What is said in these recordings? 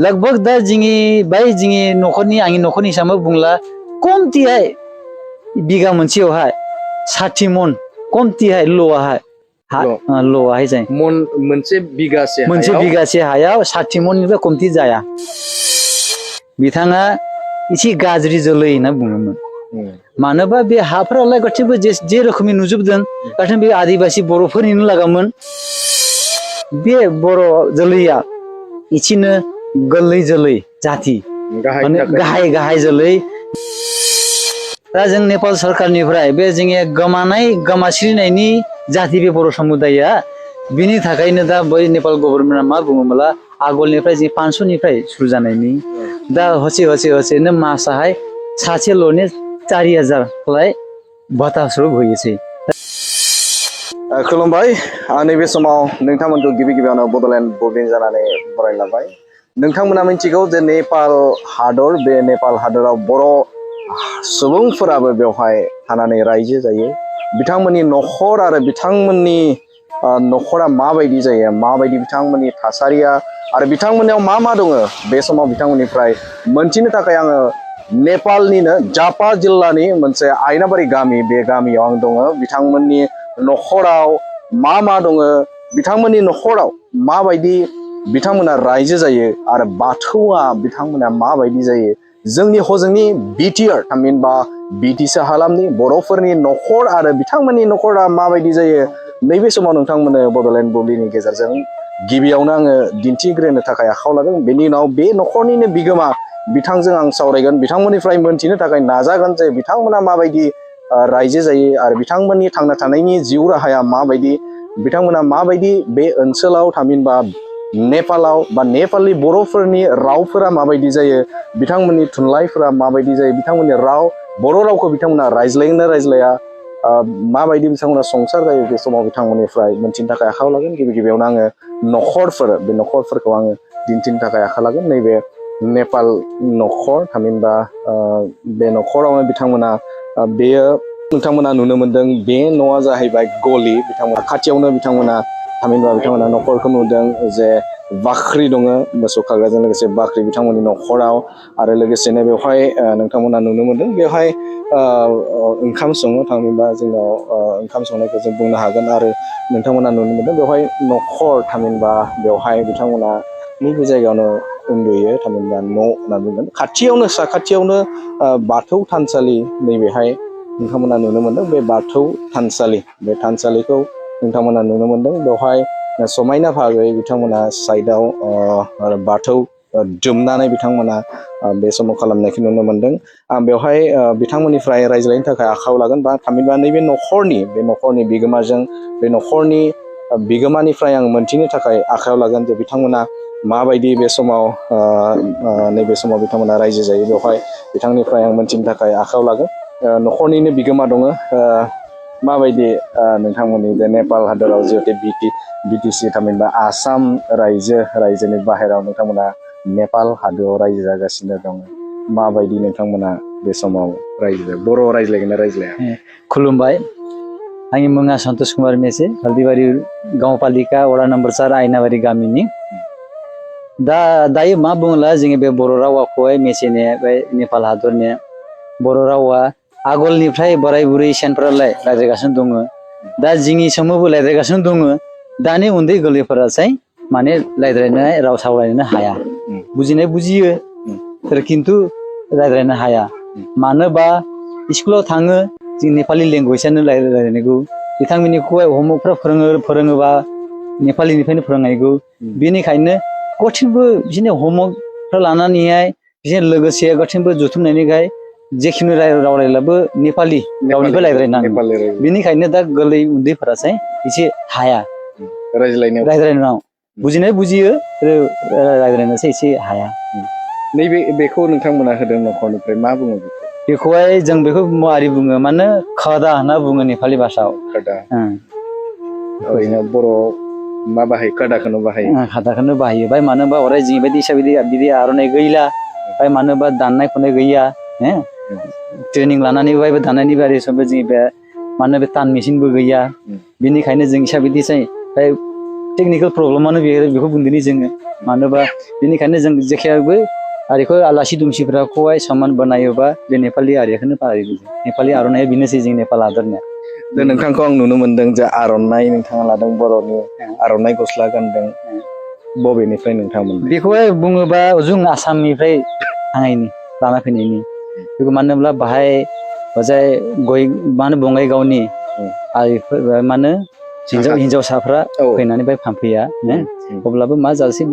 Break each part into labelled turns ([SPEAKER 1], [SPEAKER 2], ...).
[SPEAKER 1] लगभग दा जिंगी बाय जिंगी नखरनि आंनि नखरनि हिसाबै बुंला कमतिहाय बिगा मोनसेयावहाय 60 मन कमतिहाय ल'आहाय ल'आहाय जाय
[SPEAKER 2] मन मोनसे बिगासे
[SPEAKER 1] हायाव 60 मननिफ्राय कमति जाया बिथाङा एसे गाज्रि जोलै होनना बुङोमोन मानोबा बे हाफोरालाय गासैबो जे रोखोमनि नुजोबदों गासैबो बे आदिबासि बर'फोरनिनो लागामोन बे बर' जोलैया इसिनो गोरलै जोलै जाति गाहाय जोलै दा जों नेपाल सरकारनिफ्राय बे जोंनि गोमासिरिनायनि जाति बे बर' समुदाया बिनि थाखायनो दा बै नेपाल गभर्नमेन्टआ मा बुङोमोनला आगोलनिफ्राय जों 500निफ्राय सुरु जानायनि दा हसे मासाहाय सासेल'नि 4000 खौलाय भत्ता स्वरूप होयोसै
[SPEAKER 2] खुलुमबाय नैबे समाव नोंथांमोनखौ गिबि गिबियावनो बड'लेण्ड बुब्लिनि जानानै बरायलांबाय नोंथांमोना मिथिगौ जे नेपाल हादर बे नेपाल हादराव बर' सुबुंफोराबो बेवहाय थानानै रायजो जायो बिथांमोननि नखर आरो बिथांमोननि नखरा माबायदि जायो माबायदि बिथांमोननि थासारिया आरो बिथांमोननियाव मा दङ बे समाव बिथांमोननिफ्राय मोनथिनो थाखाय आङो नेपालनिनो जापा जिल्लानि मोनसे आयनाबारि गामि बे गामियाव आं दङ बिथांमोननि नखराव मा दङ बिथांमोननि नखराव माबायदि बिथांमोना रायजो जायो आरो बाथौआ बिथांमोना माबायदि जायो जोंनि हजोंनि बिटिआर थामहिनबा बिटिसि हालामनि बर'फोरनि नखर आरो बिथांमोननि नखरा माबायदि जायो नैबे समाव नोंथांमोननो बड'लेण्ड बुब्लिनि गेजेरजों गिबियावनो आङो दिन्थिग्रोनो थाखाय आखायाव लादों बेनि उनाव बे नखरनिनो बिगोमा बिथांजों आं सावरायगोन बिथांमोननिफ्राय मोनथिनो थाखाय नाजागोन जे बिथांमोना माबायदि रायजो जायो आरो बिथांमोननि थांना थानायनि जिउ राहाया माबायदि बिथांमोना माबायदि बे ओनसोलाव थामहिनबा नेपालाव बा नेपालि बर'फोरनि रावफोरा माबायदि जायो बिथांमोननि थुनलाइफोरा माबायदि जायो बिथांमोननि राव बर' रावखौ बिथांमोना रायज्लायोना रायज्लाया माबायदि बिथांमोना संसार जायो बे समाव बिथांमोननिफ्राय मोनथिनो थाखाय आखायाव लागोन गिबियावनो आङो बे नखरफोरखौ आङो दिन्थिनो थाखाय आखायाव लागोन नैबे नेपाल नखर थामहिनबा बे नखरावनो बिथांमोना बेयो नोंथांमोना नुनो मोनदों बे न'आ जाहैबाय गलि बिथांमोना खाथियावनो बिथांमोना थामहिनबा बिथांमोना नखरखौ नुदों जे बाख्रि दङ मोसौ खाग्राजों लोगोसे बाख्रि बिथांमोननि नखराव आरो लोगोसेनो बेवहाय नोंथांमोना नुनो मोनदों बेवहाय ओंखाम सङो थामहिनबा जोंनाव ओंखाम संनायखौ जों बुंनो हागोन आरो नोंथांमोना नुनो मोनदों बेवहाय नखर थामहिनबा बेवहाय बिथांमोना नैबे जायगायावनो उन्दुयो थामहिनबा न' होनना बुंगोन साखाथियावनो बाथौ थानसालि नैबेहाय नोंथांमोना नुनो मोनदों बे बाथौ थानसालि बे थानसालिखौ नोंथांमोना नुनो मोनदों बेवहाय समायना भागै बिथांमोना साइडआव बाथौ दुमनानै बिथांमोना बे समाव खालामनायखौ नुनो मोनदों आं बेवहाय बिथांमोननिफ्राय रायज्लायनो थाखाय आखायाव लागोन बा थामहिनबा नैबे नखरनि बिगोमाजों बे नखरनि बिगोमानिफ्राय आं मोनथिनो थाखाय आखायाव लागोन जे बिथांमोना माबायदि बे समाव नैबे समाव बिथांमोना रायजो जायो बेवहाय बिथांनिफ्राय आं मोनथिनो थाखाय आखायाव लागोन नखरनिनो बिगोमा दङ माबायदि नोंथांमोननि जे नेपाल हादराव जिहेतु बिटिसि थामहिनबा आसाम रायजोनि बाहेरायाव नोंथांमोना नेपाल हादराव रायजो जागासिनो दङ माबायदि नोंथांमोना बे समाव बर' रायज्लायगोन ना रायज्लाया
[SPEAKER 1] खुलुमबाय आंनि मुङा सन्तोष कुमार मेसे हल्दीबारी गाउँपालिका वडा नम्बर 4 आयनाबारी गामिनि दायो मा बुङोला जोंनि बे बर' रावखौहाय मेसेनि बे नेपाल हादरनि बर' रावा आगोलनिफ्राय बोराय बुरै सेनफोरालाय रायज्लायगासिनो दङ दा जोंनि समावबो रायज्लायगासिनो दङ दानि उन्दै गोरलैफोरासै माने रायज्लायनाय राव सावरायनो हाया बुजिनाय बुजियो खिन्थु रायज्लायनो हाया मानोबा स्कुलाव थाङो जों नेपालि लेंगुवेजआनो रायज्लायनांगौ बिथांमोननिखौहाय हमवर्कफ्रा फोरोङोबा नेपालिनिफ्रायनो फोरोंनांगौ बेनिखायनो गथिंबो बिदिनो हमवर्कफ्रा लानानैहाय बिदिनो लोगोसे गथिंबो जुथुमनायनिखाय जेखिनि राव रायलाबो नेपालि रावनिफ्राय रायज्लायनांगौ बेनिखायनो दा गोरलै उन्दैफोरासै एसे हाया रायज्लायनायाव बुजिनाय बुजियो रायज्लायनोसै एसे हाया
[SPEAKER 2] नैबे बेखौ नोंथांमोना होदों नखरनिफ्राय मा बुङो
[SPEAKER 1] बेखौहाय जों बेखौ मारै बुङो माने खादा होनना बुङो नेपालि भाषायाव
[SPEAKER 2] ओरैनो बर' मा बाहायो खादाखौनो
[SPEAKER 1] बाहायो बाय मानो होनबा अराय जिबायदि बिदि आर'नाइ गैला बाय मानो होनबा दाननाय खनाय गैया ट्रेनिं लानानै बायबो दानायनि बारै सबबो जों बे मानो बे तान मेसिनबो गैया बेनिखायनो जों हिसाबै टेकनिकेल प्रब्लेमानो बेखौ बुंदिनि जोङो मानोबा बेनिखायनो जों जेखायाबो आरिखौ आलासि दुमसिफोराखौहाय समान बानायोबा बे नेपालि आरिखौनो बानायो नेपालि आर'नाइया बेनोसै जों नेपाल हादरनिया
[SPEAKER 2] दा नोंथांखौ आं नुनो मोनदों जे आर'नाइ नोंथाङा लादों बर'नि आर'नाइ गस्ला गानदों बबेनिफ्राय नोंथाङा मोनदों
[SPEAKER 1] बेखौहाय बुङोबा जों आसामनिफ्राय थांनायनि लाना फैनायनि बेखौ मानो होनब्ला बाहाय ओजाय गय मा होनो बङाइगावनि आरिफोर मा होनो हिन्जावसाफ्रा फैनानै बाय फानफैया अब्लाबो मा जासै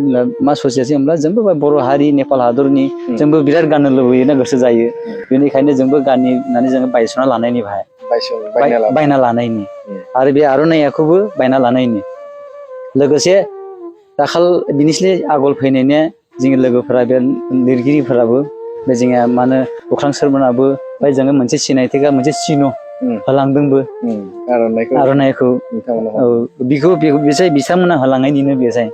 [SPEAKER 1] मा ससेयासै होनब्ला जोंबो बर' हारि नेपाल हादरनि जोंबो बिराद गाननो लुबैयोना गोसो जायो बेनिखायनो जोंबो गानि होननानै जोङो बायस'ना लानायनि बाहाय बायना लानायनि आरो बे आर'नाइयाखौबो बायना लानायनि लोगोसे दाखाल बिनिस्लि आगोल फैनायनि जोंनि लोगोफोरा बे लिरगिरिफोराबो बे जोंहा मा होनो अख्रां सोरमोनाबो ओमफ्राय जोङो मोनसे सिनायथिगा मोनसे सिन' होलांदोंबो आर'नाइखौ औ बेखौ बिथांमोना होलांनायनिनो बे जाय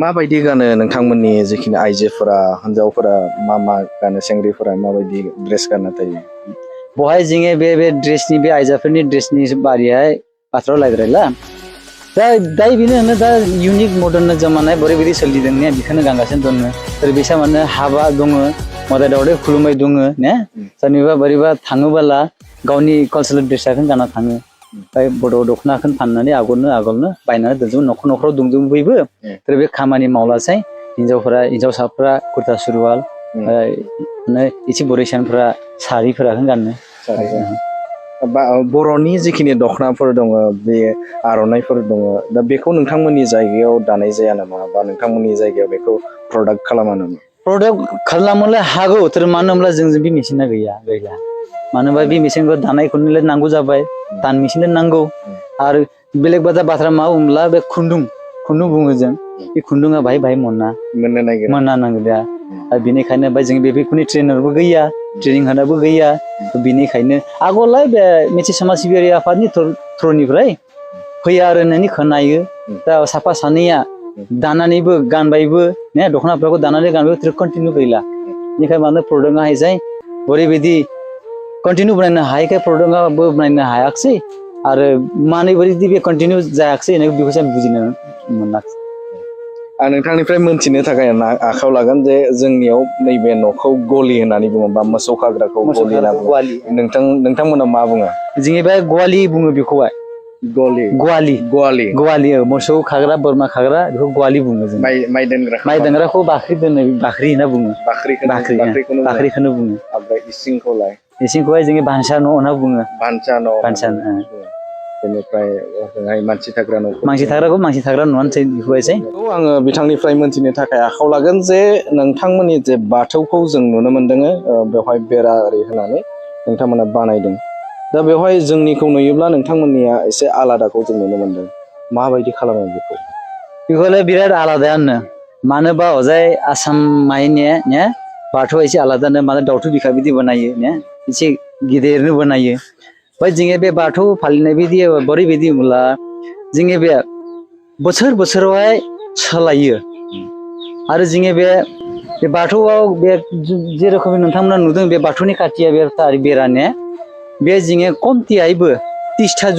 [SPEAKER 2] माबायदि गानो नोंथांमोननि जिखिनि आइजोफोरा हिन्जावफोरा मा गानो सेंग्रिफोरा माबायदि ड्रेस गानना थायो
[SPEAKER 1] बहाय जोङो बे ड्रेसनि बे आइजोफोरनि ड्रेसनि बारियाय बाथ्रायाव लायद्रायला दा बेनो दा इउनिक मदार्न जमानाय बोरैबायदि सोलिदों ने बेखौनो गानगासिनो दङ ओरै बिसा माने हाबा दङ मोदाय दावदाय खुलुमनाय दङ ने सोरनिबा बोरैबा थाङोबोला गावनि कालचारेल ड्रेसखौनो गानना थाङो ओमफ्राय बड' दख'नाखौनो फाननानै आगोलनो बायनानै दोनजोबो न'खराव दंजोबो बयबो ओरै बे खामानि मावलासै हिन्जावसाफ्रा कुर्ता सुरुवाल एसे बुरैसानफ्रा सारिफोराखौनो गानो
[SPEAKER 2] बर'नि जिखिनि दख'नाफोर दङ बे आर'नाइफोर दङ दा बेखौ नोंथांमोननि जायगायाव दानाय जाया नामा बा नोंथांमोननि जायगायाव बेखौ प्रडाक्ट खालामा नामा प्रडाक्ट
[SPEAKER 1] खालामनोलाय हागौ मानो होनब्ला जोंजों बे मेसिना गैया मानो होनबा बे मेसिनखौ दानायखौनो नांगौ जाबाय दान मेसिन नांगौ आरो बेलेग बाथ्रा मा बुंब्ला बे खुन्दुं बुङो जों बे खुन्दुङा बाहाय मोननो नागिरा आरो बेनिखायनो जों बेफोरनि ट्रेनारबो गैया ट्रेनिं होनाबो गैया बेनिखायनो आगोलाय बे मोनसे समाज सिबियारि आफादनि थ्रनिफ्राय फैया आरो होननानै खोनायो दा साफा सानैया दानानैबो गानबायबो ने दख'नाफोरखौ दानानै गानबाय कन्टिनिउ गैला बेनिखायनो मानो प्रडाक्टआ हायजाय ओरैबायदि कन्टिनिउ बानायनो हायैखाय प्रडाक्टआबो बानायनो हायाखिसै आरो मानो बोरैदि बे कन्टिनिउ जायाखिसै बेखौसो आं बुजिनो मोनाखिसै
[SPEAKER 2] आं नोंथांनिफ्राय मोनथिनो थाखाय आखायाव लागोन जे जोंनियाव नैबे न'खौ गलि होननानै बुङो बा मोसौ खाग्राखौ गलि होनना बुङो नोंथांमोना मा बुङो
[SPEAKER 1] जोंनि बे गवालि बुङो बेखौहाय गवालि मोसौ खाग्रा बोरमा खाग्रा बेखौ गवालि बुङो जों माइ दोनग्राखौ बाख्रि होनना बुङो बाख्रिखौनो बुङो
[SPEAKER 2] ओमफ्राय
[SPEAKER 1] इसिंखौहाय जोङो भानसा न' होनना बुङो
[SPEAKER 2] बेनिफ्राय मानसि थाग्रा
[SPEAKER 1] न'आनोसै बेखौहायसै
[SPEAKER 2] आङो बिथांनिफ्राय मोनथिनो थाखाय आखायाव लागोन जे नोंथांमोननि जे बाथौखौ जों नुनो मोनदों बेवहाय बेरा ओरै होनानै नोंथांमोना बानायदों दा बेवहाय जोंनिखौ नुयोब्ला नोंथांमोननिया एसे आलादाखौ जों नुनो मोनदों माबायदि खालामो
[SPEAKER 1] बेखौलाय बिराद आलादायानो मानोबा हजाय आसाम माइनिया ने बाथौआ एसे आलादानो माने दावथु बिखा बिदि बानायो ने एसे गिदिरनो बानायो ओमफ्राय जोङो बे बाथौ फालिनाय बिदि बोरैबायदि होनब्ला जोङो बे बोसोरावहाय सोलायो आरो जोङो बे बाथौआव बे जेरोखोम नोंथांमोना नुदों बे बाथौनि खाथिया बेराने बे जोङो खमथियायबो 30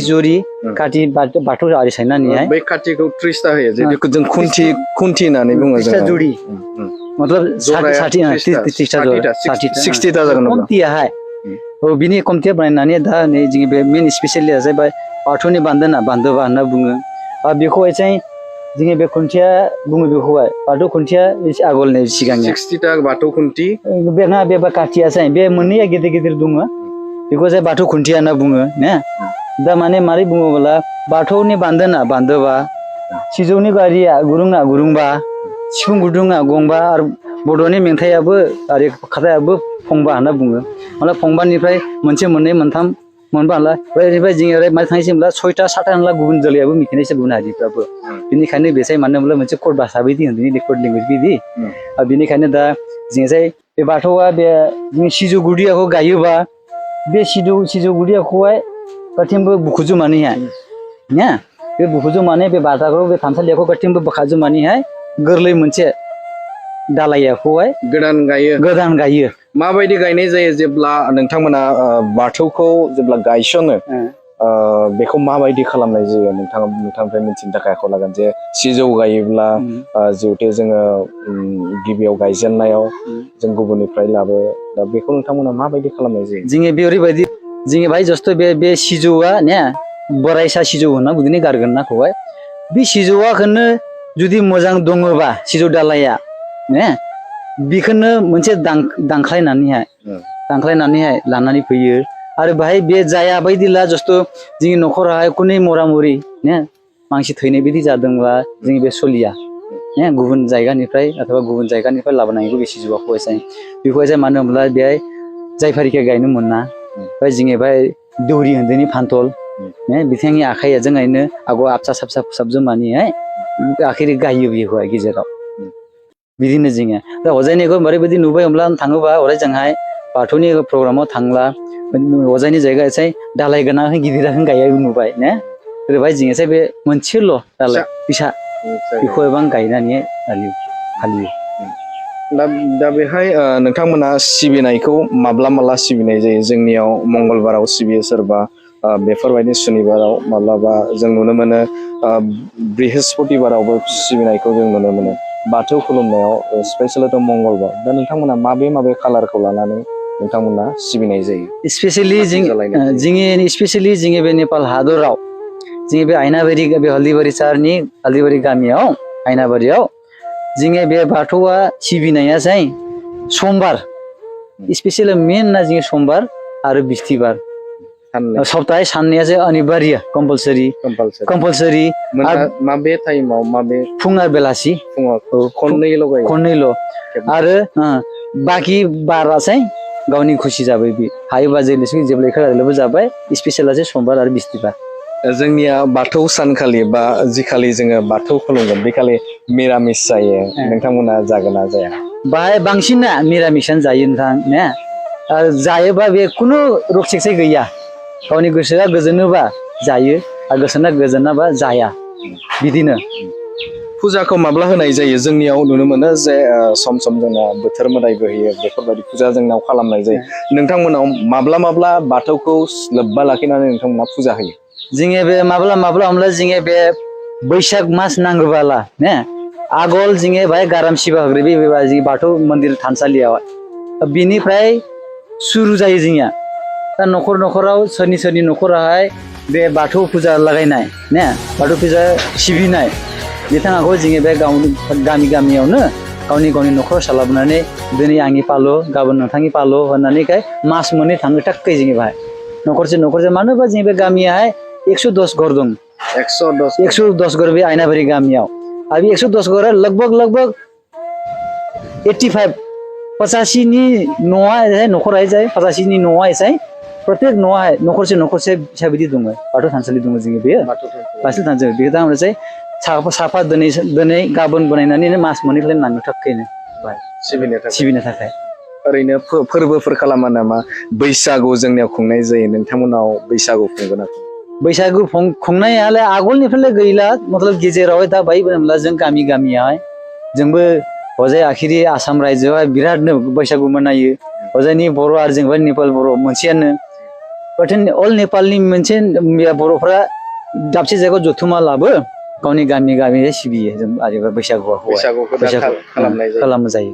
[SPEAKER 1] जरि खाथि बाथौ आरि सायनानैहाय
[SPEAKER 2] बे खाथिखौ 30ता होयो जे बेखौ जों खुन्थि होननानै बुङो
[SPEAKER 1] 30ता जरि मतलब 60ता जागोन खमथियाहाय बिनि खमथिया बानायनानै दा नै जोंनि बे मेन स्पेसियेलिया जाहैबाय बाथौनि बान्दोबा होनना बुङो बेखौहाय जोङो बे खुन्थिया बुङो बेखौहाय बाथौ खुन्थिया एसे आगोलनि सिगांनि
[SPEAKER 2] 60ता बाथौ खुन्थि
[SPEAKER 1] बे खाथियासै बे मोननैया गिदिर दङ बेखौ जाय बाथौ खुन्थिया होनना बुङो ने दा माने मारै बुङोब्ला बाथौनि बान्दोबा सिजौनि बारिया गुरुंबा सिफुं गुदुङा गंबा आरो बड'नि मेथाइयाबो आरो खाथायाबो फंबा होनना बुङो माने फंबानिफ्राय मोनसे मोननै मोनथाम मोनबा होनला ओरैनिफ्राय जोङो मारै थांसै होनब्ला 6ता 7ता होनब्ला गुबुन जोलैयाबो मिथिनायसो गुबुन हारिफ्राबो बेनिखायनो बेसाय मानो होनब्ला मोनसे कड भाषा बायदि होनदों रेकर्ड लेंगुवेज बिदि बेनिखायनो दा जोङो बे बाथौआ बे जों सिजौ गुदियाखौ गायोबा बे सिजौ गुदियाखौहाय गाथिंबो बुखुजुमानैहाय ने बे बुखुजुमानै बे बाथौखौ बे थानसालियाखौ गाथिंबो बोखाजुमानैहाय गोरलै मोनसे दालाइयाखौहाय गोदान गायो
[SPEAKER 2] माबायदि गायनाय जायो जेब्ला नोंथांमोना बाथौखौ जेब्ला गायसनो बेखौ माबायदि खालामनाय जायो नोंथांनिफ्राय मिथिनो थाखाय आखायाव लागोन जे सिजौ गायोब्ला जिहेथु जोङो गिबियाव गायजेननायाव जों गुबुननिफ्राय लाबो दा बेखौ नोंथांमोना माबायदि खालामनाय जायो
[SPEAKER 1] जोङो बे ओरैबायदि जोङो भाई जस्ट बे सिजौआ ने बोरायसा सिजौ होनना बिदिनो गारगोन ना खौहाय बे सिजौआखौनो जुदि मोजां दङबा सिजौ दालाया ने बेखौनो मोनसे दांख्लायनानैहाय लानानै फैयो आरो बाहाय बे जाया बायदिला जस्ट जोंनि न'खरावहाय खुनै मरा मरि ने मानसि थैनाय बिदि जादोंबा जोंनि बे सलिया ने गुबुन जायगानिफ्राय अथवा गुबुन जायगानिफ्राय लाबोनायखौ बे सिजौआखौहाय बेखौहाय मानो होनब्ला बेहाय जायफारिखौ गायनो मोना ओमफ्राय जोङो बेहाय दौरि उन्दैनि फान्थल ने बिथांनि आखाइया जोंहायनो आगो आबसा साबसा फोसाबजोबनानैहाय आखिरि गायो बेखौहाय गेजेराव बिदिनो जोङो दा अजायनिखौ ओरैबायदि नुबाय होमब्ला थाङोबा हरै जोंहाय बाथौनि प्रग्रामाव थांला अजायनि जायगा एसे दालाय गोनां गिदिराखौ गायो नुबाय ने ओरैबाय जों एसे बे मोनसेल' दालाय फिसा बेखौ एबां गायनानै फालियो
[SPEAKER 2] दा बेहाय नोंथांमोना सिबिनायखौ माब्ला सिबिनाय जायो जोंनियाव मंगलबाराव सिबियो सोरबा बेफोरबायदि सुनिबाराव माब्लाबा जों नुनो मोनो बृहस्पतिबारावबो सिबिनायखौ जों नुनो मोनो बाथौ खुलुमनायाव स्पेसियेलिथ' मंगलबार दा नोंथांमोना माबे खालारखौ लानानै नोंथांमोना सिबिनाय जायो
[SPEAKER 1] स्पेसियेलि जोंनि बे नेपाल हादराव जोंनि बे आयनाबारि बे हल्दिबारि सारनि हल्दिबारि गामियाव आयनाबारियाव जोंनि बे बाथौआ सिबिनाया जाय समबार स्पेसियेलि मेन ना जोंनि समबार आरो बिस्थिबार सप्ताहे साननैया जे अनिबार्य कम्पालसरि
[SPEAKER 2] माबे टाइमाव माबे
[SPEAKER 1] फुं आरो बेलासि खननैल' आरो बाखि बारासै गावनि खुसि जाबाय बे हायोबा जेब्लायबो जाबाय स्पेसियेला समबार आरो बिस्थिबार
[SPEAKER 2] जोंनिया बाथौ सानखालि बा जिखालि जोङो बाथौ खुलुमगोन बेखालि मिरामिस जायो नोंथांमोना जागोन ना जाया
[SPEAKER 1] बाहाय बांसिन ना मिरामिसानो जायो नोंथां ने जायोबा बे खुनु रकसेकसे गैया गावनि गोसोआ गोजोनोबा जायो आरो गोसोना गोजोनाबा जाया बिदिनो
[SPEAKER 2] फुजाखौ माब्ला होनाय जायो जोंनियाव नुनो मोनो जे सम जोंना बोथोर मोदायबो होयो बेफोरबायदि फुजा जोंनाव खालामनाय जायो नोंथांमोनाव माब्ला बाथौखौ लोब्बा लाखिनानै नोंथांमोना फुजा होयो
[SPEAKER 1] जोङो बे माब्ला हमला जोङो बे बैसाग मास नांगोबाला ने आगोल जोङो बाहाय गाराम सिबा होग्रोबो जोंनि बाथौ मन्दिर थानसालियाव बिनिफ्राय सुरु जायो जोंनिया दा न'खराव सोरनि न'खरावहाय बे बाथौ फुजा लागायनाय ने बाथौ फुजा सिबिनाय बिथांखौ जोङो बे गामियावनो गावनि न'खराव सालाबनानै दिनै आंनि पालो गाबोन नोंथांनि पालो होननानैखाय मास मोननै थाङो थाक्कै जोङो बाहाय न'खरसे मानो होनबा जोंनि बे गामियाहाय 110 घर दं 110 घर बे आयनाबारि गामियाव आरो बे 110 घरा लगभग 85 नि न'आ न'खराय जाय 85 नि न'आ एसे प्रत्येक न'आहाय न'खरसे फिसा बिदि दङ बाथौ थानसालि दङ जोङो बेयो बाथौ थानसालि बेखौ दा मोनसे साफा दिनै गाबोन बनायनानै मास मोननैखौ नांनो थाखायनो सिबिनो थाखाय
[SPEAKER 2] ओरैनो फोरबोफोर खालामा नामा बैसागु जोंनियाव खुंनाय जायो नोंथांमोनाव बैसागु खुंगोन ना
[SPEAKER 1] बैसागु खुंनायालाय आगोलनिफ्राय गैला मतलब गेजेरावहाय दा बाय होनब्ला जों गामियावहाय जोंबो हजाय आखिरि आसाम रायजोआवहाय बिरादनो बैसागु मनायो हजायनि बर' आरो जोंबो नेपाल बर' मोनसेयानो अल नेपालनि मोनसे बर'फ्रा दाबसे जायगायाव जथुमा लाबो गावनि गामि सिबियो जों आरो बैसागु खालामनाय जायो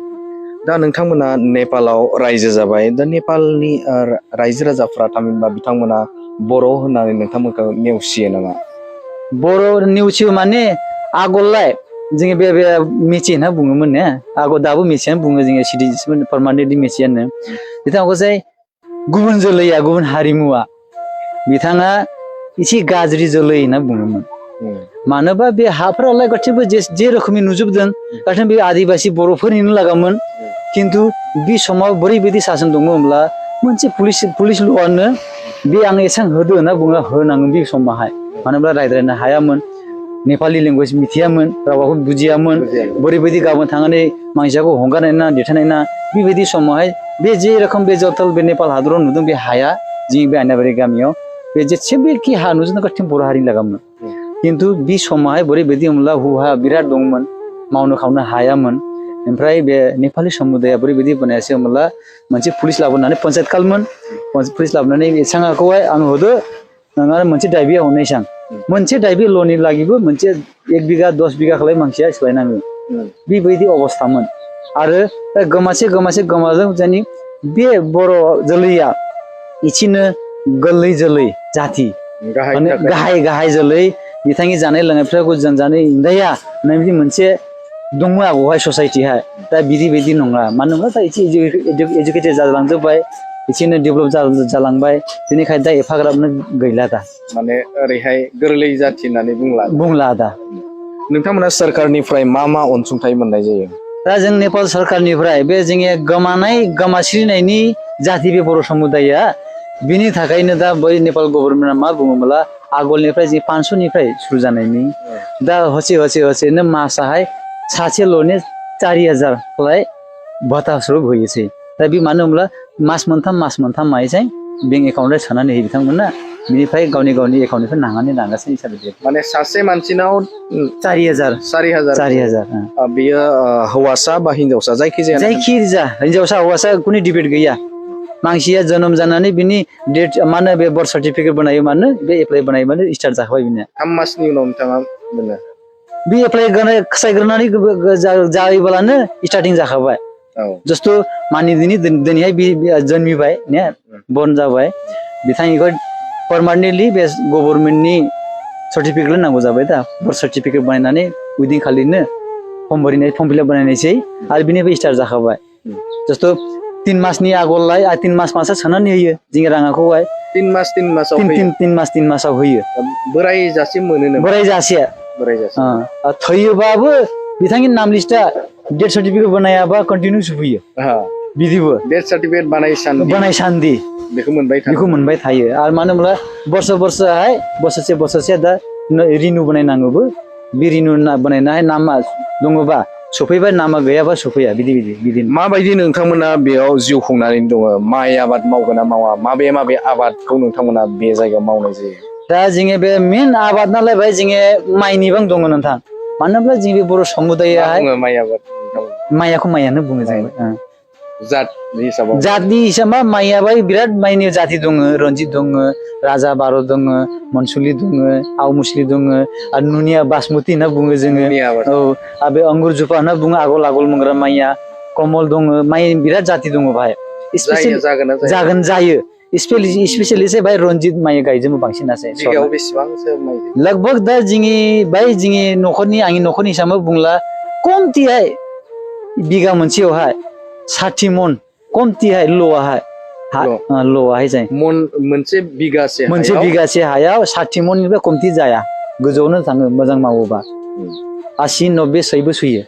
[SPEAKER 2] दा नोंथांमोना नेपालाव रायजो जाबाय दा नेपालनि रायजो राजाफ्रा थामहिनबा बिथांमोना बर' होननानै नोंथांमोनखौ नेवसियो नामा
[SPEAKER 1] बर' नेवसियो माने आगोललाय जोङो बे मेसि होनना बुङोमोन ने आगोल दाबो मेसियानो बुङो जोङो सिटिजेन पारमानेन्टलि मेसियानो बिथांखौ जाय गुबुन जोलैया गुबुन हारिमुवा बिथाङा एसे गाज्रि जोलै होनना बुङोमोन मानोबा बे हाफोरालाय गासैबो जे रोखोमनि नुजोबदों गासैबो बे आदिबासि बर'फोरनिनो लागामोन खिन्थु बे समाव बोरैबायदि सासन दङ होमब्ला मोनसे पुलिस ल'आनो बे आं एसां होदो होनना बुङो होनाङो बे समावहाय मानो होनब्ला रायज्लायनो हायामोन नेपालि लेंगुवेज मिथियामोन रावखौ बुजियामोन बोरैबायदि गाबोन थांनानै मानसिखौ हंगारनाय ना देथायनाय ना बेबायदि समावहाय बे जे रोखोम बे जथल बे नेपाल हादराव नुदों बे हाया जोंनि बे आयनाबारि गामियाव बे जेसेबांखि हा नुजोबदों गासैबो बर' हारिनि लागामोन खिन्थु बे समावहाय बोरैबायदि होमब्ला हुहा बिराद दंमोन मावनो खावनो हायामोन ओमफ्राय बे नेपालि समुदाया बोरैबायदि बनायासै होमब्ला मोनसे पुलिस लाबोनानै पन्सायत खालामोन पुलिस लाबोनानै एसांखौहाय आं होदो नङा मोनसे दाइबि हनैसां मोनसे दाइबि ल'नि लागिबो मोनसे 1 बिगा 10 बिगा खालाय मानसिया सोलायनाङो बेबायदि अबस्थामोन आरो गोमासे गोमाजों जोंनि बे बर' जोलैया इसिनो गोरलै जोलै जाति माने गाहाय जोलै बिथांनि जानाय लोंनायफ्राखौ जों जानो इंदाया नैबे मोनसे दङ आगोहाय ससाइटिहा दा बिदि नङा मानो होनबा दा एसे एजुकेटेड जालांजोब्बाय एसेनो डेभेलप जालांबाय बेनिखायनो दा एफाग्राबनो गैला दा
[SPEAKER 2] माने ओरैहाय गोरलै जाथि होननानै
[SPEAKER 1] बुंला दा
[SPEAKER 2] नोंथांमोना सोरखारनिफ्राय मा अनसुंथाइ मोननाय जायो
[SPEAKER 1] दा जों नेपाल सरखारनिफ्राय बे जोंनि गोमासिनायनि जाति बे बर' समुदाया बिनि थाखायनो दा बै नेपाल गभर्नमेन्टआ मा बुङोब्ला आगोलनिफ्राय जों 500निफ्राय सुरु जानायनि दा हसेनो मासाहाय सासेल'नि 4000 खौलाय भत्ता स्वरुप होयोसै दा बे मानो होनब्ला मास मोनथाम मायजाय बेंक एकाउन्टआव सोनानै होयो बिथांमोना बिनिफ्राय गावनि एकाउन्टनिफ्राय नांगासिनो हिसाबै
[SPEAKER 2] माने सासे मानसिनाव
[SPEAKER 1] 4000
[SPEAKER 2] बियो हौवासा बा हिनजावसा
[SPEAKER 1] जायखिजाया हिनजावसा हौवासा कुनै डिबेट गैया मानसिया जोनोम जानानै बिनि डेट माने बे बर्थ सार्टिफिकेट बनायो मानो बे एप्लाइ बनायो मानो स्टार्ट जाखाबाय बिनो
[SPEAKER 2] 3 मासनि उनाव नोंथाङा मोनो
[SPEAKER 1] बे एप्लाइ खासायग्रोनानै जायोब्लानो स्टार्टिं जाखाबाय जस्ट मानि दिनैहाय जन्मिबाय ने बर्न जाबाय बिथांनिखौ पार्मानेन्टलि बे गभर्नमेन्टनि सार्टिफिकेट नांगौ जाबाय दा बर्थ सार्टिफिकेट बानायनानै उइदिन खालिनो फर्म फिलआप बानायनायसै आरो बिनिफ्राय स्टार्ट जाखाबाय जस्ट 3 मासनि आगोललाय 3 मासा सोनानै होयो जोंनि राङाखौहाय
[SPEAKER 2] 3 मासाव
[SPEAKER 1] 3 मासाव होयो
[SPEAKER 2] बोराय जासे मोनो
[SPEAKER 1] बोराय जासे थैयोबाबो बिथांनि नाम लिस्टआ डेथ सार्टिफिकेट बनायाबा कन्टिनिउ सफैयो बिदिबो
[SPEAKER 2] डेथ सार्टिफिकेट
[SPEAKER 1] बानायसान्दि बेखौ मोनबाय थायो आरो मानो होनब्ला बोसोरसे दा रिनिउ बानायनांगौबो बे रिनिउ बानायनाय नामा दङबा सफैबाय नामा गैयाबा सफैया बिदि
[SPEAKER 2] माबायदि नोंथांमोना बेयाव जिउ खुंनानै दङ माइ आबाद मावगोन ना मावा माबे आबादखौ नोंथांमोना बे जायगायाव मावनाय जायो
[SPEAKER 1] दा जोङो बे मेन आबाद नालाय बाय जोङो माइनि बां दङ नोंथां मानो होनब्ला जोंनि बर' समुदायाहाय
[SPEAKER 2] माइ आबाद
[SPEAKER 1] माइयानो बुङो जों
[SPEAKER 2] जातनि
[SPEAKER 1] हिसाबै माइयाबा बिराद माइनि जाति दङ रन्जित दङ राजा बार' दङ मनसुलि दङ आवमुसलि दङ आरो नुनिया बासमति होनना बुङो जोङो आरो बे अंगुर जुफा होनना बुङो आगोल मोनग्रा माइया कमल दङ माइ बिराद जाति दङ बाहाय जायो स्पेसियेलि बाय रन्जित माइ गायजोबो बांसिन लगभग दा जोंनि आंनि न'खरनि हिसाबै बुंला कमतिहाय बिगा मोनसेयावहाय 60 मन कमतिहाय ल'आहाय जाय
[SPEAKER 2] मोनसे
[SPEAKER 1] बिगासे हायाव 60 मननिफ्राय कमति जाया गोजौआवनो थाङो मोजां मावोबा 80-90 सैबो सुयो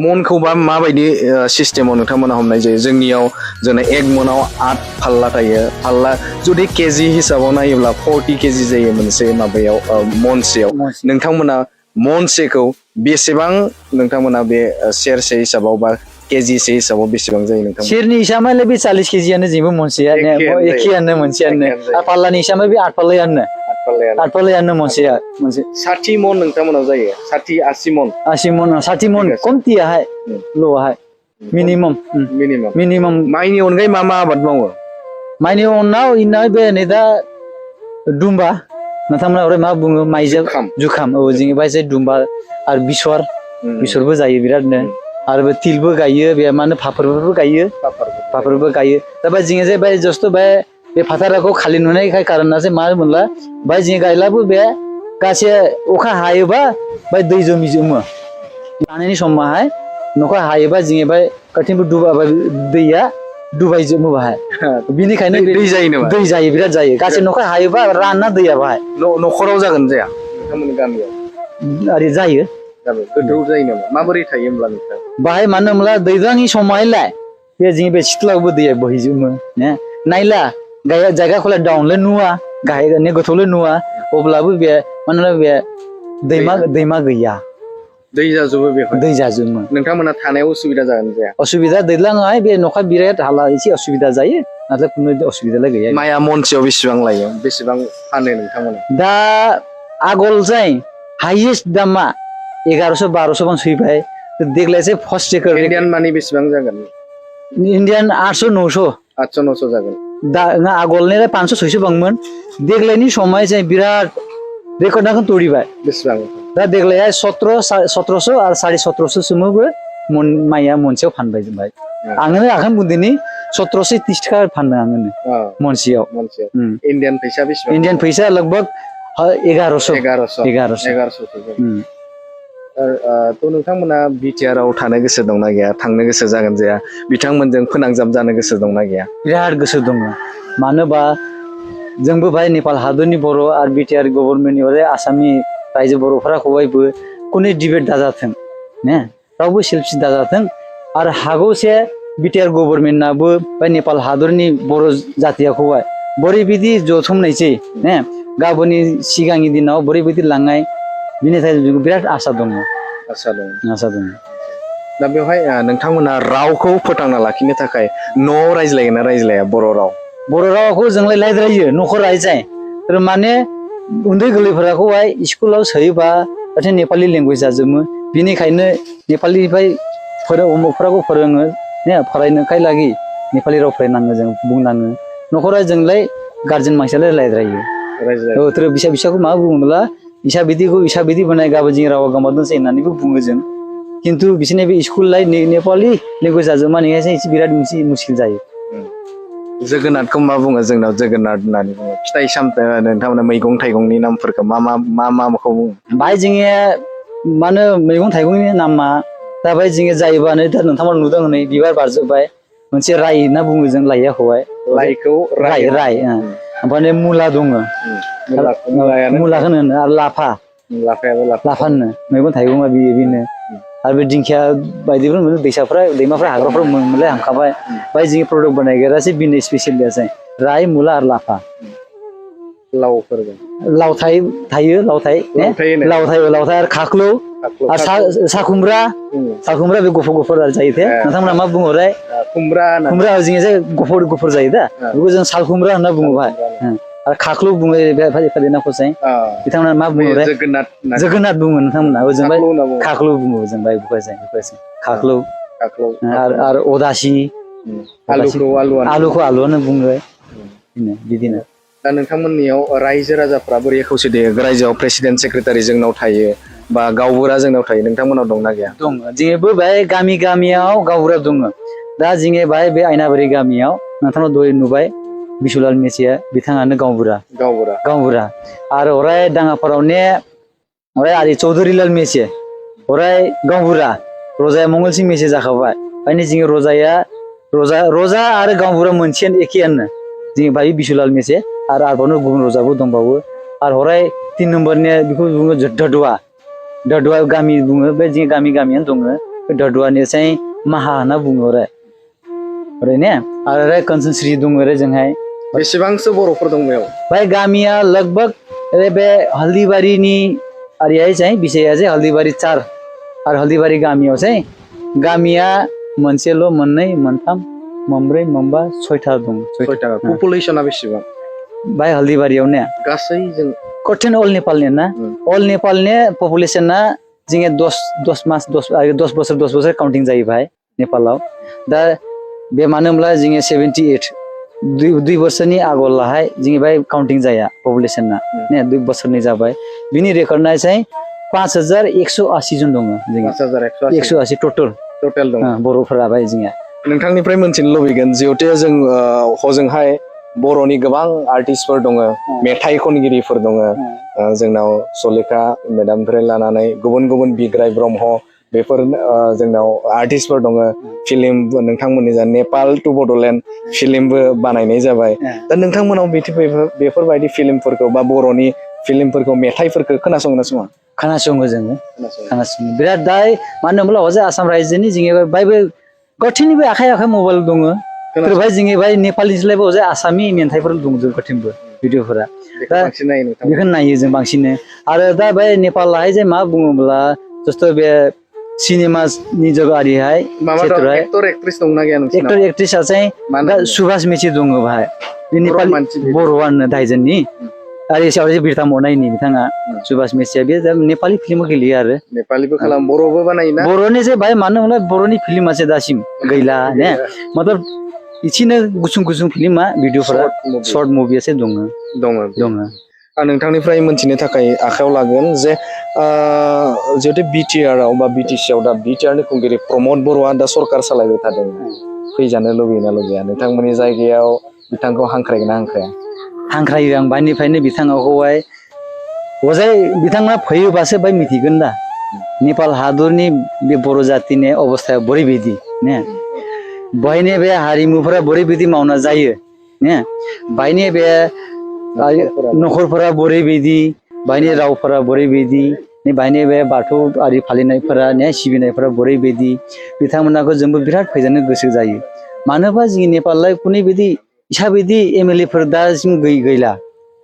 [SPEAKER 2] मनखौबा माबायदि सिस्टेमाव नोंथांमोना हमनाय जायो जोंनियाव जोंना 1 मनाव 8 फाल्ला थायो फाल्ला जुदि केजि हिसाबाव नायोब्ला 40 केजि जायो मोनसे माबायाव मनसेयाव नोंथांमोना मनसेखौ बेसेबां नोंथांमोना बे सेरसे हिसाबाव बा केजिसे हिसाबाव बेसेबां जायो नोंथां
[SPEAKER 1] सेरनि हिसाबै बे 40 केजियानो जेबो मनसेया एखेयानो मोनसेयानो फाल्लानि हिसाबै बे 8 फाल्लायानो मनसेया
[SPEAKER 2] 60 मन नोंथांमोनाव जायो 60-80 मन
[SPEAKER 1] 60 मन कमतियाहाय ल'आहाय मिनिमाम
[SPEAKER 2] माइनि अनगायै मा आबाद मावो
[SPEAKER 1] माइनि उनाव बे नै दा दुम्बा नोंथांमोना मा बुङो माइजों जुखाम जोंनि बायसे दुम्बा आरो बिसरबो जायो बिरादनो आरो बे तिलबो गायो बे माने फाफरबो गायो दा बे जोङो जे बे जस्ट बे फाथाराखौ खालि नुनायखाय कारना जे मा मोनला बाय जों गायलाबो बे गासे अखा हायोबा बाय दै जमो हानायनि समावहाय नखा हायोबा जोङो बाय गाथिंबो दुबाबा दैया दुबायजोबो बाहाय बिनिखायनो
[SPEAKER 2] दै जायो नामा
[SPEAKER 1] दै जायो बिराद जायो गासे नखा हायोबा रानना दैया बाहाय
[SPEAKER 2] नखराव जागोन जाया नोंथांमोननि गामियाव
[SPEAKER 1] आरो जायो
[SPEAKER 2] गोथौ जायो नामा माबोरै थायो होमब्ला नोंथां
[SPEAKER 1] बाहाय मानो होनब्ला दैज्लांनि समावहायलाय बे जोंनि बे सिथ्लायावबो दैया बोहैजोबो नायला जायगाखौलाय डाउनलाय नुवा गाहाय गोथौलाय नुवा अब्लाबो बे मानोना बे दैमा गैया
[SPEAKER 2] दै जाजोबो नोंथांमोना थानायाव उसुबिदा जागोन जाया
[SPEAKER 1] असुबिदा दैज्लाङावहाय बे नखा बिराद हाला एसे असुबिदा जायो नाथाय खुनु असुबिदालाय गैया
[SPEAKER 2] माइया मनसेयाव बेसेबां लायो बेसेबां फानो नोंथांमोना
[SPEAKER 1] दा आगोल जाय हाइएस्ट दामा 1100-1200 बां सैबाय देग्लायसो फर्स्ट सेकर
[SPEAKER 2] इन्डियान मानि बेसेबां जागोन
[SPEAKER 1] इन्डियान 800-900
[SPEAKER 2] जागोन
[SPEAKER 1] दा आगोलनिफ्राय 500-600 बांमोन देग्लायनि समाव जाय बिराद रेकर्ड नाखौ तोड़िबाय
[SPEAKER 2] बेसेबां
[SPEAKER 1] दा देग्लाय 1700 आरो 1750 सोमबो माइया मनसेयाव फानबाय जोंबाय आङो आखाम बुंदिनि 1730 थाखा फानदों आङो मनसेयाव
[SPEAKER 2] इन्डियान फैसा बेसेबां
[SPEAKER 1] इन्डियान फैसा लगभग 1100
[SPEAKER 2] थ' नोंथांमोना बिटिआर आव थानो गोसो दंना गैया थांनो गोसो जागोन जाया बिथांमोनजों फोनांजाब जानो गोसो दंना गैया
[SPEAKER 1] बिराद गोसो दङ मानोबा जोंबो भाई नेपाल हादरनि बर' आरो बिटिआर गभर्नमेन्टनि ओरै आसामनि रायजो बर'फोरा खौबो कुनै डिबेट दाजाथों ने रावबो सेल्फिश दाजाथों आरो हागौसे बिटिआर गभर्नमेन्टआबो भाई नेपाल हादरनि बर' जातियाखौहाय बोरैबायदि जथुमनायसै ने गाबोननि सिगांनि दिनाव बोरैबायदि लांनाय बिनि थाखाय बिराद आसा दङ
[SPEAKER 2] दा बेवहाय नोंथांमोना रावखौ फोथांना लाखिनो थाखाय न'आव रायज्लायगोन ना रायज्लाया बर'
[SPEAKER 1] रावखौ जोंलाय रायज्लायो न'खर रायजाय माने उन्दै गोरलैफोरखौहाय स्कुलाव सोयोबा जाहाथे नेपालि लेंगुवेज जाजोबो बिनिखायनो नेपालिनिफ्राय उमुकफोराबो फोरोङो ने फरायनोखाय लागि नेपालि राव फरायनाङो जों बुंनाङो न'खराव जोंलाय गार्जेन मानसियालाय रायज्लायो फिसाखौ मा बुङोब्ला इसा बिदि बनाय गाबोन जोंनि रावा गोमादोंसै होननानैबो बुङो जों खिन्थु बिसोरनि बे स्कुलाय नेपालि लेंगुवेज जाजोबा नोंसो बिराद मुस्किल जायो
[SPEAKER 2] जोगोनारखौ मा बुङो जोंनाव जोगोनार होननानै बुङो फिथाइ सामथाइ नोंथांमोना मैगं थाइगंनि नामफोरखौ माखौ बुङो
[SPEAKER 1] बाय जोङो मानो मैगं थाइगंनि नामा दा बाय जोङो जायोबानो दा नोंथांमोना नुदों नै बिबार बारजोब्बाय मोनसे राय होनना बुङो जों लाइखौहाय
[SPEAKER 2] लाइखौ
[SPEAKER 1] राय ओमफ्राय मुला दङ मुलाखौनो होनो आरो लाफा होनो मैगं थाइगंआ बेनो आरो बे दिंखिया बायदिफोर मोनो दैमाफ्रा हाग्राफ्राव मोनलाय हांखाबाय बाय जोंनि प्रडाक्ट बानायग्रासो बिनो स्पेसियेल जाय राय मुला आरो लाफा लावथाय आरो खाख्लौ आरो साखुमब्रा बे गुफुर जायो थे नोंथांमोना मा बुङो रे खुमब्रा जोङो गुफुर जायो दा बेखौ जों साल खुमब्रा होनना बुङो भाय आरो खाख्लौ बुङो बिथांमोना मा बुङो रे जोगोनाथ बुङो नोंथांमोना ओजोंहाय खाख्लौ बुङो जों बाय खाख्लौ आरो अदासि आलुखौ आलुआनो बुङो बिदिनो
[SPEAKER 2] दा नोंथांमोननियाव रायजो राजाफ्रा बोरै खौसेथि रायजोआव प्रेसिडेन्ट सेक्रेटारि जोंनाव थायो बा गावबुरा जोंनाव थायो नोंथांमोनाव दंना गैया
[SPEAKER 1] दङ जोंबो बाय गामियाव गावबुरा दङ दा जोङो बाय बे आयनाबारि गामियाव नोंथांनाव दहाय नुबाय बिशुलाल मेसिया बिथाङानो गावबुरा आरो अराय दाङापाराव अराय आरि चौधुरीलाल मेसे अराय गावबुरा रजाया मंगलसिं मेसे जाखाबाय ओंखायनो जोङो रजा आरो गावबुरा मोनसेयानो एखेयानो जोङो बाय बिशुलाल मेसे आरो आरोबाव गुबुन रजाबो दंबावो आरो हराय 3 नम्बरनि बेखौ बुङो ददुवा गामि बुङो बे जों गामियानो दङ बे ददुवानि माहा होनना बुङो ने आरो कनसनस्रि दङ जोंहाय
[SPEAKER 2] बेसेबांसो बर'फोर दं बेयाव
[SPEAKER 1] बाय गामिया लगभग बे हल्दीबारिनि आरियाय बिसाया हल्दीबारि 4 आरो हल्दीबारि गामियाव गामिया मोनसेल' मोननै मोनथाम मोनब्रै मोनबा 6था दं 6था
[SPEAKER 2] पपुलेसना बेसेबां
[SPEAKER 1] बाय हल्दीबारियाव ने
[SPEAKER 2] गासै जों
[SPEAKER 1] कठिन अल नेपालनि पपुलेसना जोङो 10 बोसोर काउन्टिं जायो भाई नेपालाव दा बे मानो होनब्ला जोङो 78 2 बोसोरनि आगोलावहाय जोङो बाय काउन्टिं जाया पपुलेसना ने 2 बोसोरनि जाबाय बिनि रेकर्डना 5180 जन दङ जोङो 180 टटेल दङ बर'फोरा बाय जोङो
[SPEAKER 2] नोंथांनिफ्राय मोनथिनो लुबैगोन जिहेथु जों हजोंहाय बर'नि गोबां आर्टिस्टफोर दङ मेथाइ खनगिरिफोर दङ जोंनाव सलेखा मेदामनिफ्राय लानानै गुबुन बिग्राय ब्रह्म बेफोर जोंनाव आर्टिस्टफोर दङ फिल्म नोंथांमोननि जा नेपाल टु बड'लेण्ड फिल्मबो बानायनाय जाबाय दा नोंथांमोनाव बेफोरबायदि फिल्मफोरखौ बा बर'नि फिल्मफोरखौ मेथाइफोरखौ खोनासङो जोङो
[SPEAKER 1] बिराद दाय मानो होनब्ला हजों आसाम रायजोनि जोङो बायबो गथिनिबो आखाइ मबाइल दङ बाय जोङो बाय नेपालिनिफ्रायबो हजों आसामनि मेथाइफोर दङ जों गथिंबो भिडिअफोरा दा बेखौ नायो जों बांसिन आरो दा बे नेपालाहाय मा बुङोब्ला जस्ट' बे सिनेमानि जगारिहाय
[SPEAKER 2] एक्टर एक्ट्रेस दंना गैया
[SPEAKER 1] एक्टर एक्ट्रेसआ सुभाष मेसि दङ बाहाय बर'आनो दाइजोननि आरो एसेयाव बिरथा मनायनि बिथाङा सुभाष मेसिया बे नेपालि फिल्मबो गेलेयो आरो
[SPEAKER 2] नेपालिबो खालाम बर'बो बानायोना
[SPEAKER 1] बर'नि बाय मानो होनब्ला बर'नि फिल्मासो दासिम गैला ने मतलब इसिनो गुसुं गुसुं फिल्मा भिडिअफोरा शर्ट मुभियासो दङ
[SPEAKER 2] दङ आं नोंथांनिफ्राय मोनथिनो थाखाय आखायाव लागोन जे जिहेतु बिटिआर आव बा बिटिसि आव दा बिटिआरनि खुंगिरि प्रमद बर'आ दा सरकार सालायबाय थादों फैजानो लुबैयोना लुबैया नोंथांमोननि जायगायाव बिथांखौ हांख्रायगोन ना हांख्राया
[SPEAKER 1] हांख्रायो आं बायनिफ्रायनो बिथांखौहाय अजाय बिथाङा फैयोबासो बाय मिथिगोन दा नेपाल हादरनि बे बर' जातिनि अबस्थाया बोरैबायदि ने बायनि बे हारिमुफोरा बोरैबायदि मावना जायो ने बायनि बे नखरफोरा बोरैबायदि बायनि रावफोरा बोरैबायदि बायनि बे बाथौ आरि फालिनायफोरा ने सिबिनायफोरा बोरैबायदि बिथांमोनाखौ जोंबो बिराद फैजानो गोसो जायो मानोबा जोंनि नेपालाव कुनै बिदि इसाबायदि एमएलएफोर दासिम गैला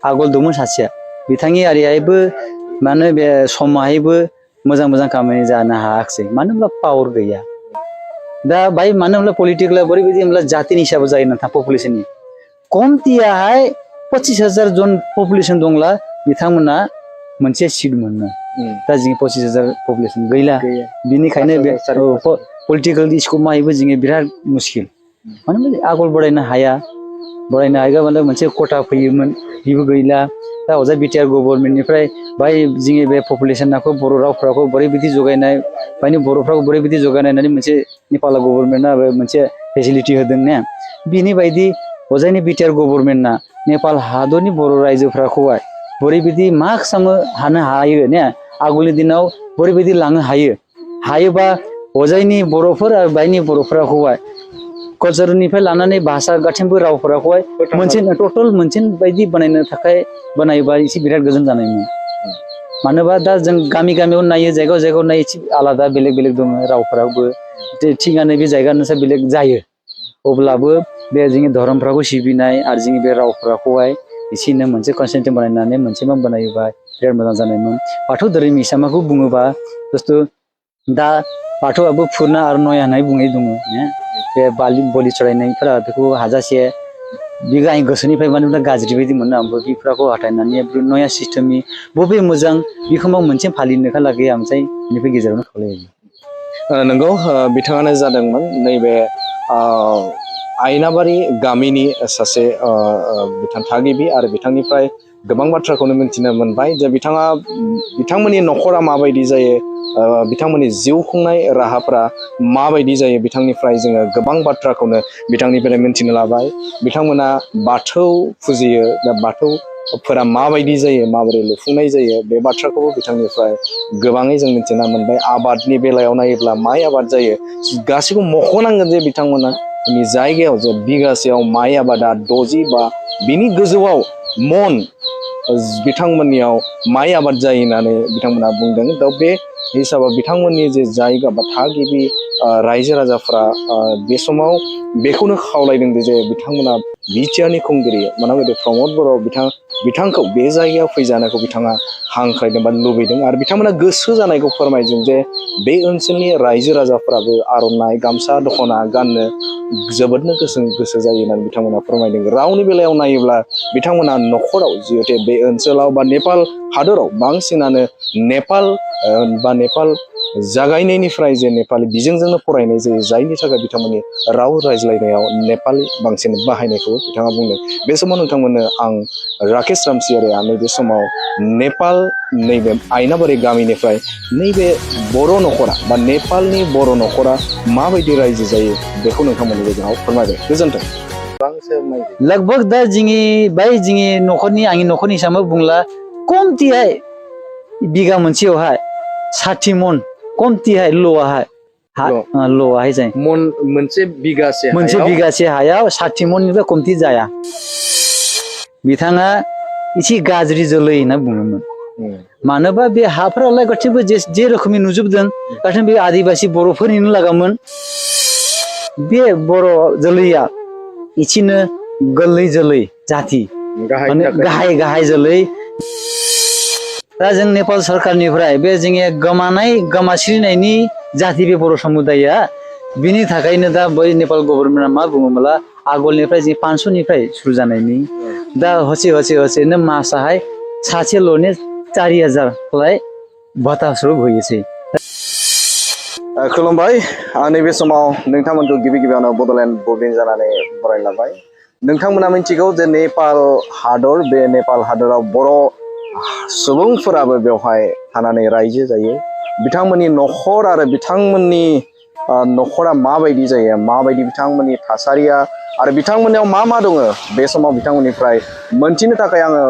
[SPEAKER 1] आगोल दंमोन सासेया बिथांनि आरियाबो मानो बे समाहायबो मोजां खामानि जानो हायाखिसै मानो होनब्ला पावार गैया दा बाय मानो होनब्ला पलिटिकेला बोरैबायदि होनब्ला जातिनि हिसाबै जायो नोंथां पपुलेसननि कमतियाहाय 25,000 जन पपुलेसन दंब्ला बिथांमोना मोनसे सिट मोनो दा जोंनि 25,000 पपुलेसन गैला बिनिखायनो बे पलिटिकेल स्कप माहैबो जोङो बिराद मुस्किल मानो होनब्ला आगोल बरायनो हाया माने मोनसे खथा फैयोमोन बेबो गैला दा अजा बिटिआर गभर्नमेन्टनिफ्राय बाय जोंनि बे पपुलेसनखौ बर' रावफोरखौ बोरैबायदि जगायनाय बायनि बर'फ्राखौ बोरैबायदि जगायनायनानै मोनसे नेपाल गभर्नमेन्टआ मोनसे फेसिलिटि होदों ने बिनि बायदि अजायनि बिटिआर गभर्नमेन्टआ नेपाल हादरनि बर' रायजोफोरखौहाय बोरैबायदि मा खालामनो हानो हायो ने आगोलनि दिनाव बोरैबायदि लांनो हायोबा अजायनि बर'फोर आरो बायनि बर'फोरखौहाय कलचारनिफ्राय लानानै भाषा गासैबो रावफोरखौहाय मोनसे टोटल मोनसे बायदि बानायनो थाखाय बानायोबा एसे बिराद गोजोन जानायमोन मानोबा दा जों गामियाव नायो जायगायाव नायो एसे आलादा बेलेग दङ रावफोराबो थिगानो बे जायगानिसो बेलेग जायो अब्लाबो बे जोंनि धोरोमफ्राखौ सिबिनाय आरो जोंनि बे रावफोरखौहाय एसेनो मोनसे कनसेन्ट्रेट बानायनानै मोनसे मा बानायोबा बिराद मोजां जानायमोन बाथौ धोरोम हिसाबखौ बुङोबा बुस्थु दा बाथौआबो फुरना आरो नया होननाय बुंनाय दङ बे बलि चरायनायफोरा बेखौ हाजासे बिगा आं गोसोनिफ्राय माने गाज्रि बायदि मोनो आंबो बिफोरखौ हटायनानै नया सिस्टेमनि बबे मोजां बेखौ मोनसे फालिनो लागै आमफ्राय बेनिफ्राय गेजेरावनो खावलायो
[SPEAKER 2] नंगौ बिथाङानो जादोंमोन नैबे आयनाबारि गामिनि सासे बिथां थागिबि आरो बिथांनिफ्राय गोबां बाथ्राखौनो मिन्थिनो मोनबाय जे बिथांमोननि न'खरा माबायदि जायो बिथांमोननि जिउ खुंनाय राहाफ्रा माबायदि जायो बिथांनिफ्राय जोङो गोबां बाथ्राखौनो बिथांनिफ्राय मिन्थिनो लाबाय बिथांमोना बाथौ फुजियो दा बाथौफोरा माबायदि जायो माबोरै लुफुंनाय जायो बे बाथ्राखौबो बिथांनिफ्राय गोबाङै जों मिन्थिना मोनबाय आबादनि बेलायाव नायोब्ला माइ आबाद जायो गासैबो मख'नांगोन जे बिथांमोननि जायगायाव जे बिगासेयाव माइ आबादा 60 बा बिनि गोजौआव मन बिथांमोननियाव माइ आबाद जायो होननानै बिथांमोना बुंदों दा बे हिसाबाव बिथांमोननि जे जायगा बा थागिबि रायजो राजाफ्रा बे समाव बेखौनो खावलायदों जे बिथांमोना बिटिआरनि खुंगिरि मानोना प्रमद बर' बिथांखौ बे जायगायाव फैजानायखौ बिथाङा हांख्रायदों बा लुबैदों आरो बिथांमोना गोसो जानायखौ फोरमायदों जे बे ओनसोलनि रायजो राजाफ्राबो आर'नाइ गामसा दख'ना गाननो जोबोदनो गोसो जायो होननानै बिथांमोना फोरमायदों रावनि बेलायाव नायोब्ला बिथांमोना न'खराव जिहेतु बे ओनसोलाव बा नेपाल हादराव बांसिनानो नेपाल जागायनायनिफ्राय जे नेपालि बिजोंजोंनो फरायनाय जायो जायनि थाखाय बिथांमोननि राव रायज्लायनायाव नेपालि बांसिन बाहायनायखौ बिथाङा बुंदों बे समाव नोंथांमोननो आं राकेश रामसियारिया नैबे समाव नेपाल नैबे आयनाबारि गामिनिफ्राय नैबे बर' न'खरा बा नेपालनि बर' न'खरा माबायदि रायजो जायो बेखौ नोंथांमोननि गेजेराव फोरमायबाय गोजोन्थों
[SPEAKER 1] लगभग दा जोंनि न'खरनि आंनि न'खरनि हिसाबै बुंला कमतिहाय बिगा मोनसेयावहाय 60 मन कमतिहाय ल'आहाय ल'आहाय जाय
[SPEAKER 2] मन मोनसे बिगासे
[SPEAKER 1] हायाव 60 मननिफ्राय कमति जाया बिथाङा एसे गाज्रि जोलै होनना बुङोमोन मानोबा बे हाफोरालाय गासैबो जे रोखोमनि नुजोबदों गासैबो बे आदिबासि बर'फोरनिनो लागामोन बे बर' जोलैया इसिनो गोरलै जोलै जाति गाहाय जोलै दा जों नेपाल सरकारनिफ्राय बे जोंनि गोमासिरिनायनि जाति बे बर' समुदाया बिनि थाखायनो दा बै नेपाल गभर्नमेन्टआ मा बुङोब्ला आगोलनिफ्राय जों 500निफ्राय सुरु जानायनि दा हसेनो मासाहाय सासेल'नि 4,000 भत्ता स्वरूप होयोसै
[SPEAKER 2] खुलुमबाय आं नैबे समाव नोंथांमोनखौ गिबि गिबियावनो बड'लेण्ड बुब्लिन जानानै बरायना लाबाय। नोंथांमोना मिथिगौ जे नेपाल हादर, बे नेपाल हादराव बर' सुबुंफोराबो बेवहाय थानानै रायजो जायो। बिथांमोननि न'खर आरो बिथांमोननि न'खरा माबायदि जायो, माबायदि बिथांमोननि थासारिया आरो बिथांमोननियाव मा मा दङ, बे समाव बिथांमोननिफ्राय मोनथिनो थाखाय आङो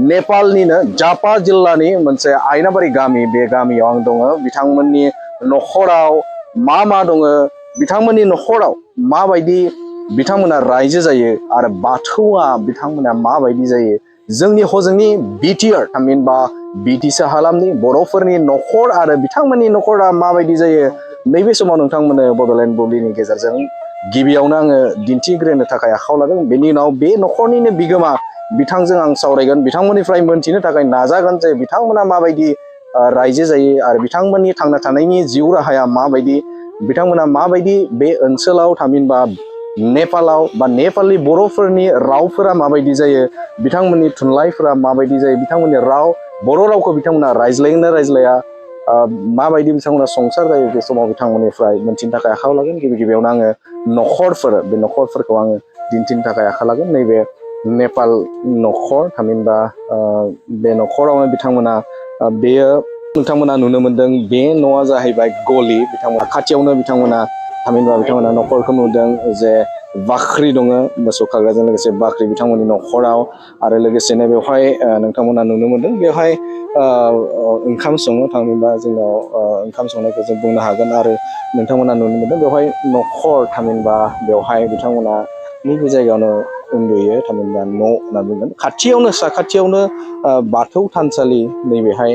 [SPEAKER 2] नेपालनिनो जापा जिल्लानि मोनसे आयनाबारि गामि, बे गामियाव आं दङ। बिथांमोननि न'खराव मा मा दङ, बिथांमोननि न'खराव माबायदि बिथांमोना रायजो जायो आरो बाथौआ बिथांमोना माबायदि जायो, जोंनि हजोंनि बिटिआर थामहिनबा बिटिसि हालामनि बर'फोरनि न'खर आरो बिथांमोननि न'खरा माबायदि जायो, नैबे समाव नोंथांमोननो बड'लेण्ड बुब्लिनि गेजेरजों गिबियावनो आङो दिन्थिग्रोनो थाखाय आखायाव लादों। बेनि उनाव बे न'खरनिनो बिगोमा बिथांजों आं सावरायगोन, बिथांमोननिफ्राय मोनथिनो थाखाय नाजागोन जे बिथांमोना माबायदि रायजो जायो आरो बिथांमोननि थांना थानायनि जिउ राहाया माबायदि, बिथांमोना माबायदि बे ओनसोलाव थामहिनबा नेपालाव बा नेपालनि बर'फोरनि रावफोरा माबायदि जायो, बिथांमोननि थुनलाइफोरा माबायदि जायो, बिथांमोननि राव बर' रावखौ बिथांमोना रायज्लायोना रायज्लाया, माबायदि बिथांमोना संसार जायो, बे समाव बिथांमोननिफ्राय मोनथिनो थाखाय आखायाव लागोन। गिबि गिबियावनो आङो बे न'खरफोरखौ आङो दिन्थिनो थाखाय आखायाव लागोन। नैबे नेपाल न'खर थामहिनबा बे न'खरावनो बिथांमोना बेयो नोंथांमोना नुनो मोनदों, बे न'आ जाहैबाय गलि। बिथांमोना खाथियावनो बिथांमोना न'खरखौ नुदों जे बाख्रि दङ, मोसौ खाग्राजों लोगोसे बाख्रि बिथांमोननि न'खराव, आरो लोगोसेनो बेवहाय नोंथांमोना नुनो मोनदों बेवहाय ओंखाम सङो, थामहिनबा जोंनाव ओंखाम संनायखौ जों बुंनो हागोन। आरो नोंथांमोना नुनो मोनदों बेवहाय न'खर, थामहिनबा बेवहाय बिथांमोना नैबे जायगायावनो उन्दुयो, थामहिनबा न' होनना बुंगोन। खाथियावनो साखाथियावनो बाथौ थानसालि नैबेहाय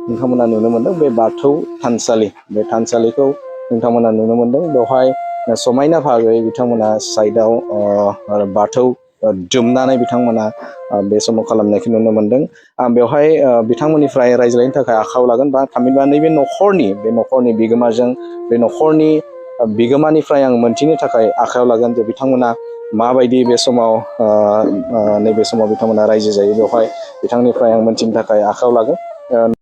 [SPEAKER 2] नोंथांमोना नुनो मोनदों। बे बाथौ थानसालि, बे थानसालिखौ नोंथांमोना नुनो मोनदों। बेवहाय समायना भागै बिथांमोना साइडआव बाथौ दुमनानै बिथांमोना बे समाव खालामनायखौ नुनो मोनदों। आं बेवहाय बिथांमोननिफ्राय रायज्लायनो थाखाय आखायाव लागोन, बा थामहिनबा नैबे न'खरनि बिगोमाजों, बे न'खरनि बिगोमानिफ्राय आं मोनथिनो थाखाय आखायाव लागोन जे बिथांमोना माबायदि बे समाव नैबे समाव बिथांमोना रायजो जायो। बेवहाय बिथांनिफ्राय आं मोनथिनो थाखाय आखायाव लागोन।